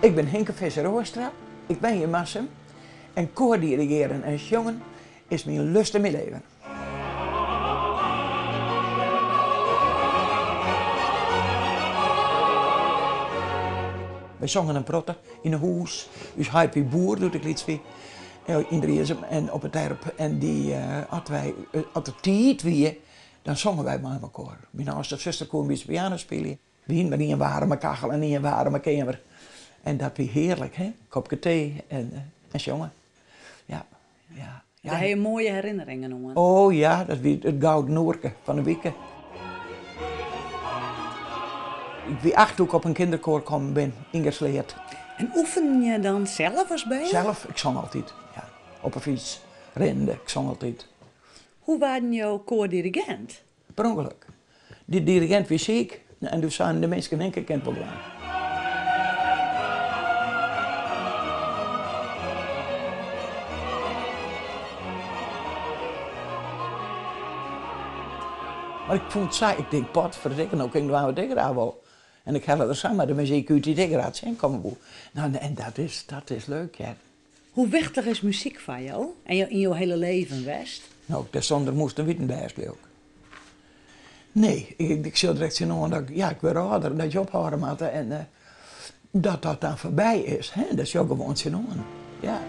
Ik bin Hinke Visser-Oostra, ik wenje yn Marsum en koardirigearen en sjongen is myn lust en myn leven. Wy songen in protte yn 'e hûs. Us heit wie boer doe't ik lyts wie yn Driezum en op 'e terp. En dy, as wy, as der tiid wie, dan songen wy mei mekoar. Myn âldste suster koe in bytsje piano spylje. We hiene mar ien waarme kachel en ien waarme keamer. En dat wie hearlik, hè? Kopke tee en sjonge. Ja, ja. Dêr ha je moaie herinneringen oan. Oh ja, dat wie it gouden oerke fan de wike. Ik wie acht doe't ik op in kinderkoar kommen bin, yn Gersleat. En oefenen je dan sels as bern? Sels? Ik song altyd, ja. Op 'e fyts, rinnende, ik song altyd. Hoe waarden jo koardirigint? Per ûngelok. Dy dirigint wie siik en doe seinen de minsken Hinke kin it wol dwaan. Mar ik fûn it sa, ik tink potferdikke, no kin ik dwaan wat ik graach wol. En ik helle der samar de muzyk út dy't ik graach tsjin komme woe. No, en dat is, dat is leuk hear. Hoe wichtich is muzyk foar jo en yn jo hiele leven west? No, dêr sûnder moast in witen bêst leau ik. Nee, ik sjoch der ek tsjinoan dat ik, ja, ik wurd âlder, dat je ophâlde moatte en dat dat dan foarby is, hè, dêr sjoch ik gewoan tsjinoan, ja.